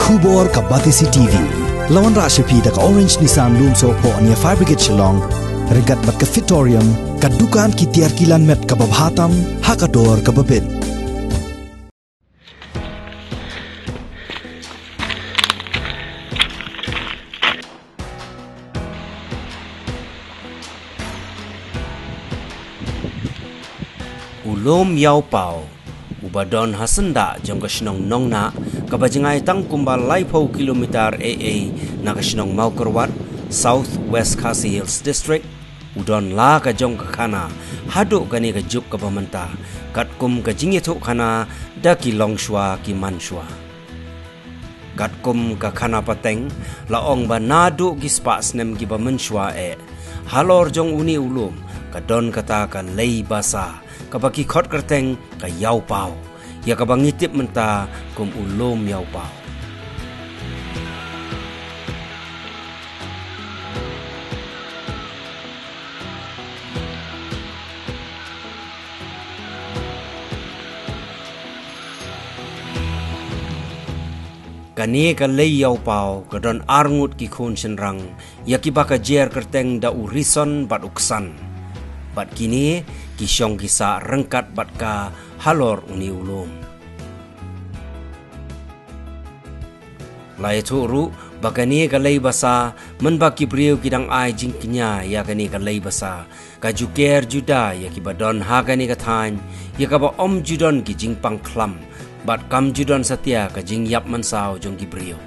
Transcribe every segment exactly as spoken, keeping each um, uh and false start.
Khubor ka Batesi T V. La wanrah sha phi da ka Orange Nissan Lumsohphoh near Fire Brigade Shillong. Ryngkat bad ka Fitorium, ka dukan ki tiar kilan met kaba bha tam ha ka dor kaba bit. U lum Ïawpaw, uba don ha syndah jong ka shnong Nongnah, kaba jngai tang kumba laiphew kilometer ei ei na ka shnong Mawkyrwat, South West Khasi Hills District, u don la ka jong ka khana haduh kane ka juk kaba mynta, katkum ka jingïathuhkhana da ki longshuwa ki manshuwa. Katkum ka khana pateng, la ong ba naduh ki spah snem kiba mynshuwa eh, halor jong une u lum ka don kata ka lei basa kaba ki khot kyrteng ka Ïawpaw, ïa kaba ngi tip mynta kum u lum Ïawpaw. Kane ka lei Ïawpaw ka don arngut ki khun shynrang, ïa kiba ka jer kyrteng da u Rison bad u Ksan. Bad kine ki shong ki sah ryngkat bad ka halor une u lum. La ïathuh ruh ba kane ka lei basa, mynba ki briew ki dang ai jingkñia ïa kane ka lei basa, ka ju ker juda ïa kiba don ha kane ka thaiñ, ïa kaba ym ju don ki jingpang khlam bad kam ju don satia ka jingïap mynsaw jong ki briew.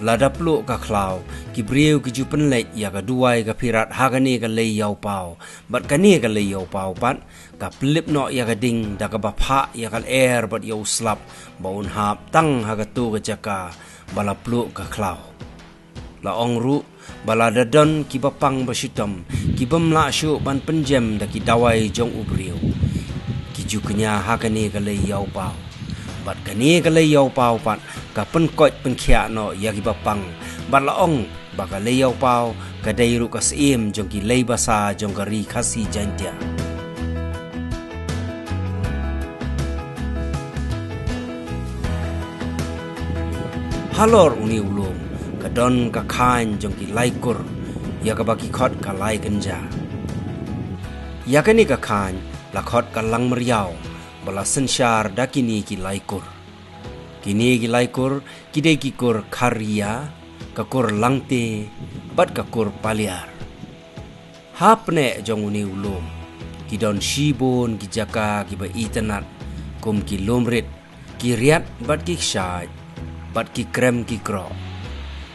Lada pluh ka khlaw, ki briew ki ju pynleit ïa ka duwai ka phirat ha kane ka lei Ïawpaw, bad kane ka lei Ïawpaw pat ka pynlip noh ïa ka ding da kaba phah ïa ka lyer bad ïa u slap, ba un hap tang ha kato ka jaka ba la pluh ka khlaw. La ong ruh ba lada don kiba pang ba shitom, kibym lah shuh ban pynjem da ki dawai jong u briew, ki ju kñia ha kane ka lei Ïawpaw. Bad kane ka lei Ïawpaw pat ka pynkoit pynkhiah noh ïa kiba pang. Bad la ong ba ka lei Ïawpaw ka dei ruh ka syiem jong ki lei basa jong ka Ri Khasi Jaiñtia. Halor une u lum ka don ka khaiñ jong ki lai kur, ïa kaba ki khot ka Lai Kynja. Ïa kane ka khaiñ la khot ka Langmeriaw, ba la synshar da kine ki lai kur. Kine ki lai kur ki dei ki kur Kharia, ka kur Langte, bad ka kur Paliar. Hapdeng jong une u lum ki don shibun ki jaka kiba itynnad, kum ki lum rit, ki riat bad ki kshaid, bad ki krem ki kroh,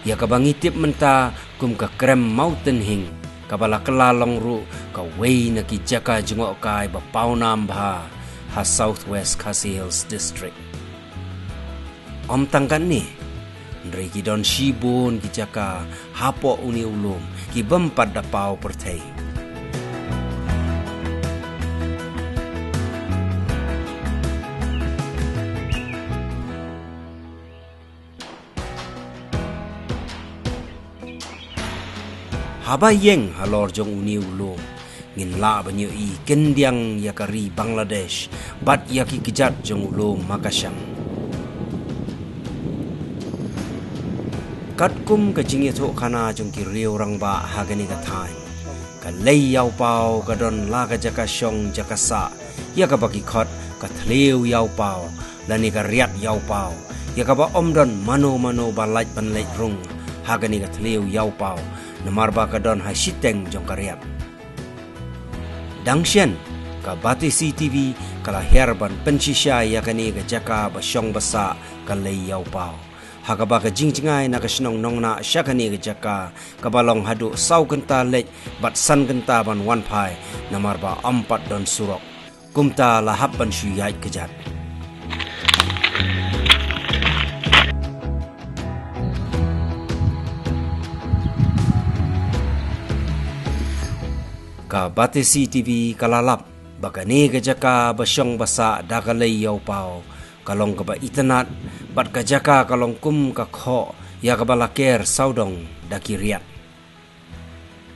ïa kaba ngi tip mynta kum ka krem Mawtynhing, kaba la kylla long ruh kawei na ki jaka jngohkai ba pawnam bha ha South West Khasi Hills District. Ym tang katne, hynrei ki don shibun ki jaka hapoh une u lum kibym pat da paw pyrthei. Haba ïeng halor jong une u lum, ngin lah ban ïohi kyndiang ïa ka ri Bangladesh bad ïa ki kjat jong u lum Makashang. Katkum ka jingïathuhkhana jong ki riew rangbah ha kane ka thaiñ, ka lei Ïawpaw ka don la ka jaka shong jaka sah, ïa kaba ki khot ka thliew Ïawpaw, lane ka riat Ïawpaw, ïa kaba ym don mano mano ba lait ban leit rung ha kane ka thliew Ïawpaw, namar ba ka don ha shiteng jong ka riat. Dang shen, ka Batesi T V ka la hiar ban pynshisha ïa kane ka jaka ba shong ba sah ka lei Ïawpaw, ha kaba ka jingjngai na ka shnong Nongnah sha kane ka jaka kaba long haduh saw kynta leit bad san kynta ban wan phai, namar ba ym pat don surok. Kumta la hap ban shu ïaid kjat. Ka Batesi T V ka la lap ba kane ka jaka ba shong ba sah da ka lei Ïawpaw ka long kaba itynnad, bad ka jaka ka long kum ka khoh ïa kaba la ker sawdong da ki riat.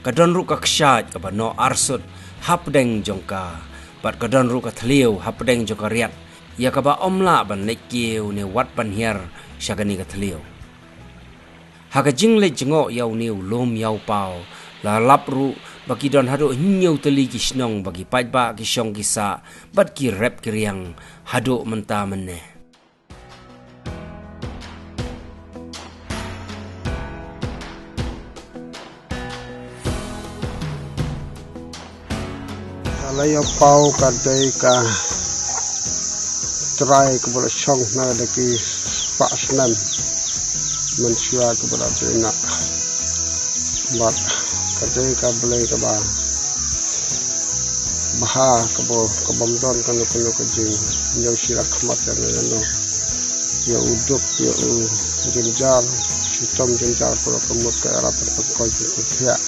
Ka don ruh ka kshaid kaba noh arsut hapdeng jong ka, bad ka don ruh ka thliew hapdeng jong ka riat, ïa kaba ym lah ban leit kiew ne wat ban hiar sha kane ka thliew. Ha ka jingleit jngoh ïa une u lum ïa u paw, la lap ruh ba ki don haduh hynñiew tylli ki shnong ba ki paidbah ki shong ki sah bad ki rep ki riang haduh mynta mynne. Ka Laiapaw ka dei ka trai kaba la shong na da ki spah snem mynshuwa kaba la dei na. Bad ka dei ka blei kaba bha kaba, kabym don kano kano ka jingñiew shila khmat ïa no ïa no. Ïa u duk, ïa u jynjar, shitom jynjar, pura ka mut ka ïarap ban pynkoit pynphiah.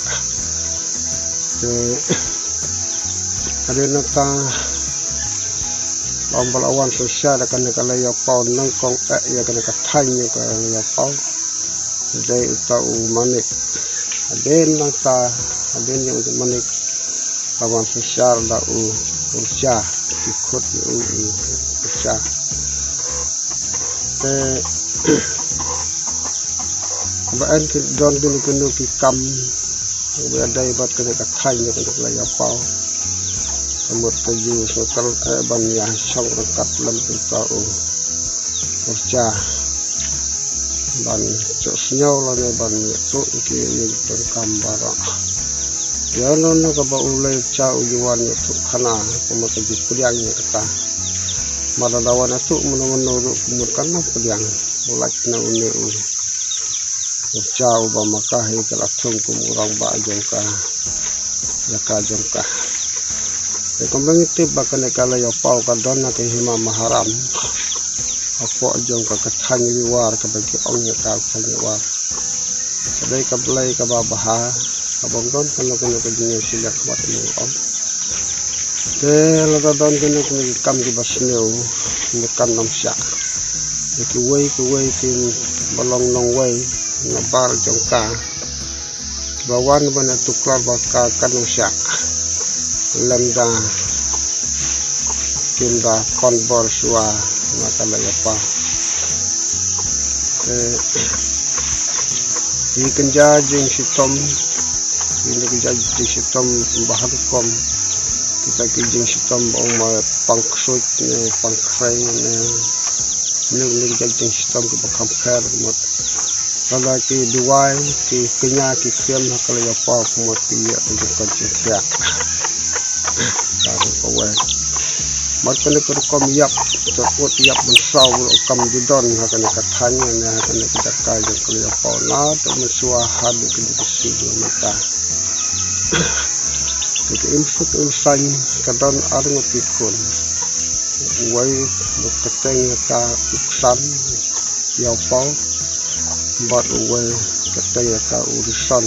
Te hadien nangta, ym ba la wan synshar da kane ka Laiapaw, nyngkong eh ïa kane ka thaiñ ïa ka Laiapaw. Dei uta u Manik. Hadien nangta, hadien ïa u Manik, la wan synshar da u Urja, ki khot ïa u, u Urja. Te ba yn ki don kino kino ki kam ba ïadei bad kane ka thaiñ ïa kane ka Laiapaw. Ka mut ka ïoh sngewtynnat, eh, ban ïa shong ryngkat lem bad uta u Urja ban ïohsngew lane ban ïathuh ïa ki ïing ki donkam baroh. Ïa no no kaba u Laiapaw u ïa wan ïathuh khana, ka mut ka jingpdiang ïa kata. Mar lada wan ïathuh mano mano ruh ka mut kan ym pdiang. U lait na une u Laiapaw uba ma ka hi ka la thung kum u rangbah jong ka jaka jong ka. Te kumba ngi tip ba kane ka Laiapaw ka don na ka hima maharam hapoh jong ka, ka thaiñ Riwar kaba ki ong ïa ka thaiñ Riwar. Ka dei ka blei kaba bha, kabym don kano kano ka jingñiew shila khmat, ong. Te lada don kano kano ki kam kiba sniew, ym kan ym shah. Ïa kiwei kiwei kiba long nongwei na bar jong ka, kiba wan ban ïatuklar bad ka, kan ym shah. Lymda kim da pan bor shuwa na ka Laiapaw. Eh, ïa kynja jingshitom, ïa kynja jingshitom ba ha rukom. Kita ki jingshitom ba ong ma pang ksuid ne pang khrei ne, ne, ne kynja jingshitom kiba kham pher mut. Lada ki duwai, ki kñia, ki khlem ha ka Laiapaw, ka mut ki ïa ka jingkoit jingkhiah. Ka ruh kawei. Bad kane ka rukom ïap, ka ut ïap mynsaw ruh kam ju don ha kane ka thaiñ ne ha kane ka jaka jong ka Laiapaw, naduh mynshuwa haduh kine ki sngi mynta. Te ka Imsuk Imsaiñ ka don arngut ki khun. Uwei ba kyrteng ïa ka u Ksan Ïawpaw, bad uwei kyrteng ïa ka u Rison.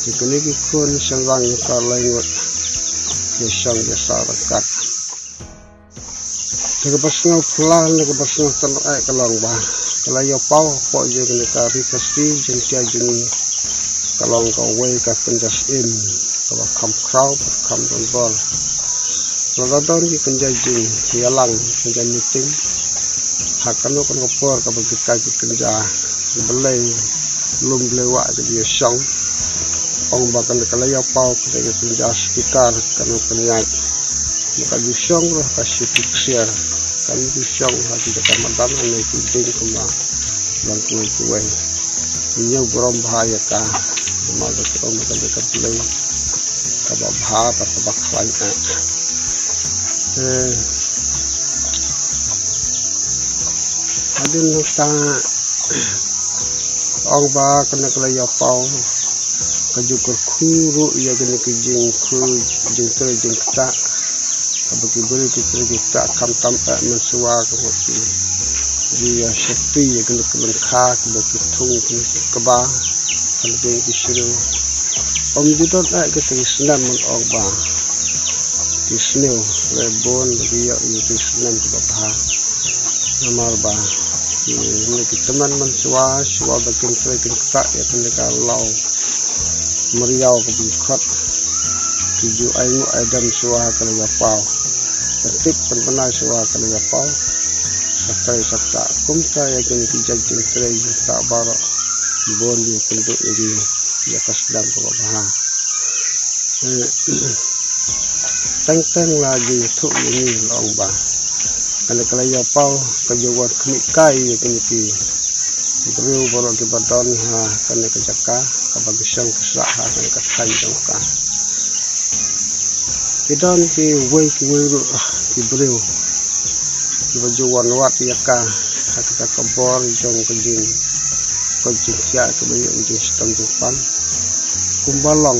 Te kine ki khun shynrang ïa ka lai ngut ki shong ïa sah ryngkat. Te kaba sngewphylla ne kaba sngewtynnat ka long ba ka Laiapaw hapoh jong kane ka Ri Khasi Jaiñtia jong ngi ka long kawei ka kynja syiem kaba kham khraw bad kham don bor. Lada don ki kynja jingïalang, kynja meeting ha kano kano ka por kaba ki kai ki kynja blei lum blei wah ki ïashong, ong ba kane ka Laiapaw ka dei ka kynja speaker, kano kano ka ïaid. Ba ka ju shong ruh ha ka shi ksiar, kam ju shong ha ki jaka madan ne ki dieng kumba long kiwei kiwei. Ngi ñiew burom bha ïa ka, namar ba ka ong ba ka dei ka blei kaba bha bad kaba khlaiñ eh. Eh, hadien nangta ong ba kane ka Laiapaw ka ju kyrkhu ruh ïa kine ki jingkhu jingtrei jingktah. Kaba ki briew ki trei ki ktah khamtam eh mynshuwa, kaba ki ju ïa sopti ïa kine ki lyngkha kiba ki thung kine ki kba, kane ki shriw. Ym ju don eh kita ki snem, ong ba ki sniew, leh bun ba ki ïoh ïa ki snem kiba bha. Namar ba kine ki tymmen mynshuwa, shuwa ba kin trei kin ktah ïa kane ka law mariaw kaba ki khot, ki ju ai nguh ai dem shuwa ha ka Laiapaw, pyntip pynbna shuwa ha ka Laiapaw. Sa trei sa ktah kumta ïa kine ki jait jingtrei jingktah baroh. bun ïa kynduh ïa ngi ïa ka sdang kaba bha. Eh, teng teng la jingïathuh ïa ngi la ong ba kane ka Laiapaw ka ju wan khmih kai ïa kine ki briew baroh kiba don ha kane ka jaka kaba ki shong ki sah ha kane ka thaiñ jong ka. Ki don kiwei kiwei ruh ki briew kiba ju wan wad ïa ka ha kata ka bor jong ka jing, ka jingthiah kaba ïoh ka jingshitom jingpang. Kumba long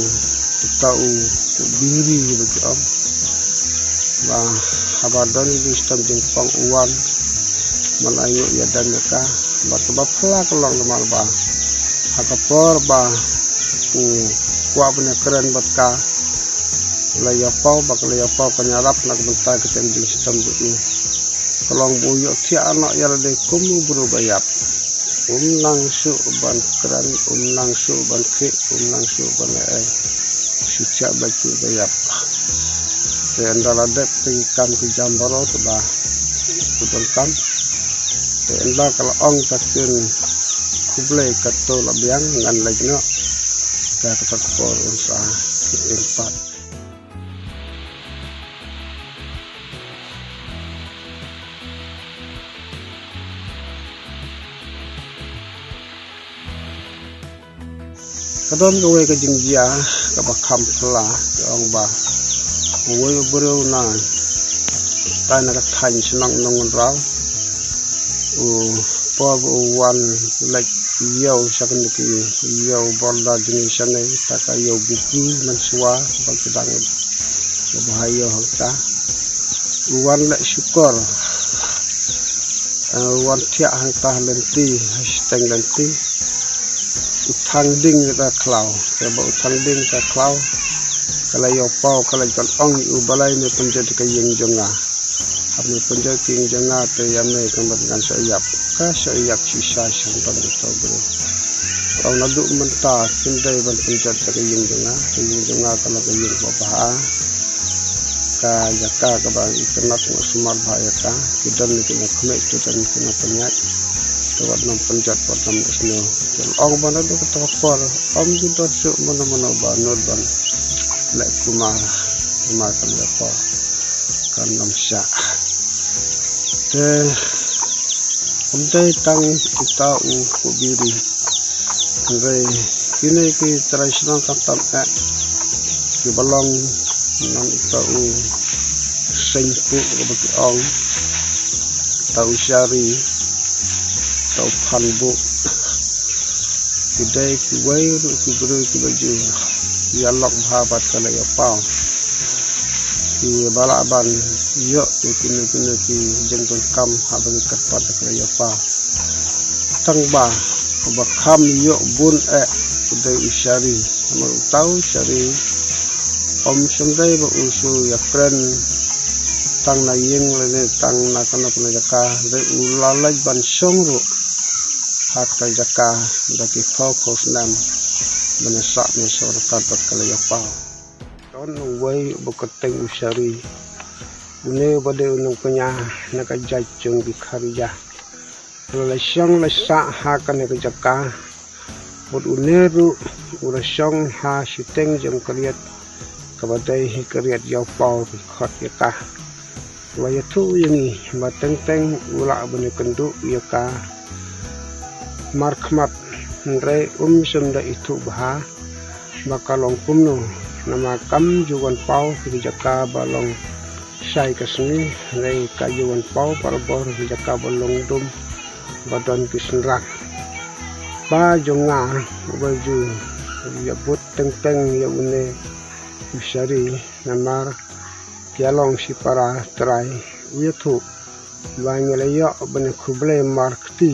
uta u Khuh Biri ba ki ong ba haba don ka jingshitom jingpang u wan man ainguh ïa dem ïa ka. Bad kaba phylla ka long namar ba ha ka por ba u kwah ban ïakren bad ka Laiapaw, ba ka Laiapaw kan ïarap na ka bynta ka jingthiah jingpang jong u. Ka long ba u ïohthiah noh ïa lade kum u briew ba ïap. Um nang shuh ban kren, um nang shuh ban khih, um nang shuh ban ei ei. Shu thiah beit u ba ïap. Te ynda la dep ki kam ki jam baroh te ba u donkam. Te ynda ka la ong ta ktien khublei katto la biang, ngan leit noh. Te kata ka por un sa im pat. Ka don kawei ka jingjia kaba kham phylla, ka ong ba uwei u briew na tai na ka thaiñ shnong Nongmynraw, u por ba u wan leit ïew sha kane ki ïew border jong ngi shane, ta ka ïew buki mynshuwa ba ki dang ba ha ïew hangta. U wan leh shukor, eh, u wan thiah hangta ha lynti, ha shiteng lynti. U thang ding ka khlaw, te ba u thang ding ka khlaw, ka Laiapaw ka leit ban ong ïa u, balei me pynjot ka ïing jong nga. Haba me pynjot ka ïing jong nga te ïa me kan ban ngan shu ïap. Ka shu ïap shisha shisha ban uta u briew. Ka ong naduh mynta kim dei ban pynjot ka ïing jong nga, ka ïing jong nga ka long ka ïing kaba bha. Ka jaka kaba itynnad, nga sumar bha ïa ka. Ki don ki nongkhmih, ki don ki nongpynïaid. Te wat nym pynjot, wat nym ïasnoh. Te la ong ba naduh kata ka por ym ju don shuh mano mano ba nud ban leh kumar, kumar ka Laiapaw. Kan ym shah. Te ym dei tang uta u Khuh Biri, hynrei kine ki trai shnong khamtam eh kiba long, nang uta u Seiñpuh kaba ki ong, uta u Shari, uta u Phanbuh, ki dei kiwei ruh ki briew kiba ju ïalok bha bad ka Laiapaw. Kiba lah ban ïoh ïa kino kino ki jingdonkam haba ki kyrpad ïa ka Laiapaw. Tang ba kaba kham ïoh bun eh u dei u Shari. Namar uta u Shari ym shym dei ba u shu ïakren tang na ïing lane tang na kano kano jaka, dei u la leit ban shong ruh ha kata jaka da ki phew phew snem ban ïasah ban ïasah ryngkat bad ka Laiapaw. Don uwei uba kyrteng u Shari, une uba dei u nongpynïaid na ka jait jong ki Kharia. U la leit shong leit sah ha kane ka jaka. Bad une ruh u la shong ha shiteng jong ka riat kaba dei hi ka riat Ïawpaw ki khot ïa ka. U la ïathuh ïa ngi ba teng teng u lah ban ïakynduh ïa ka markhmat, hynrei um shym da ithuh bha ba ka long kumno, namar kam ju wan paw ki jaka ba long shai ka sngi, hynrei ka ju wan paw barabor ki jaka ba long dum ba don ki synran. Kpa jong nga uba ju ïabud teng teng ïa une u Shari namar ki ïa long shipara trai, u ïathuh ba ngi la ïoh ban ïakhublei markti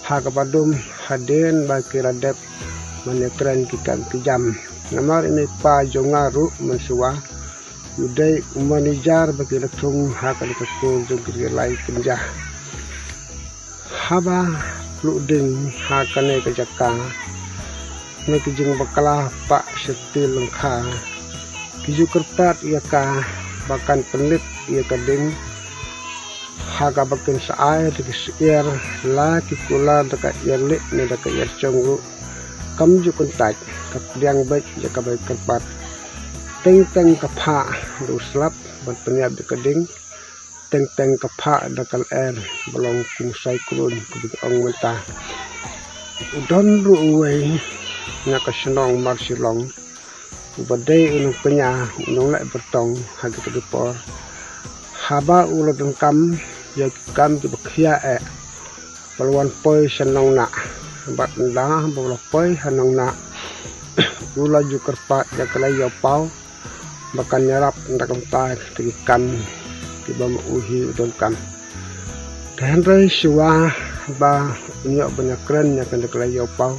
ha kaba dum hadien ba ki la dep ban ïakren ki kam ki jam. Namar ine i kpa jong nga ruh mynshuwa u dei u manager ba ki la thung ha kane ka skul jong ki lai kynja. Haba pluh ding ha kane ka jaka, ne ki jingbakla pah sha ki lyngkha, ki ju kyrpad ïa ka ba kan pynlip ïa ka ding. Ha kaba kin sa ai da ki syiar la ki kular da ka iar lieh ne da ka iar shong ruh, kam ju kyntait, ka pdiang beit ïa kaba kyrpad. Teng teng ka phah da u slap ban pynïap da ka ding. Teng teng ka phah da ka lyer ba long kum u cyclone kaba ong mynta. U don ruh uwei na ka shnong Marshillong, uba dei u nongkñia, u nongleh byrtong ha kita ki por. Haba u la donkam ïa ki kam kiba khia eh, ba la wan poi sha Nongnah. Bad ynda ba la poi ha Nongnah, u la ju kyrpad ïa ka lei ïaw paw ba kan ïarap na ka bynta kita ki kam kiba ma u hi u donkam. Te hynrei shuwa ba u ïoh ban ïakren ïa kane ka lei ïaw paw,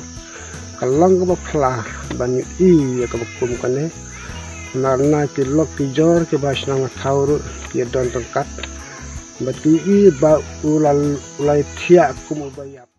ka long kaba phylla ban ïohi ïa kaba kum kane. Namar na ki lok ki jor kiba shnong ha thaw ruh ki don ryngkat. Bad ki ïohi ba u la, u la thiah kum uba ïap.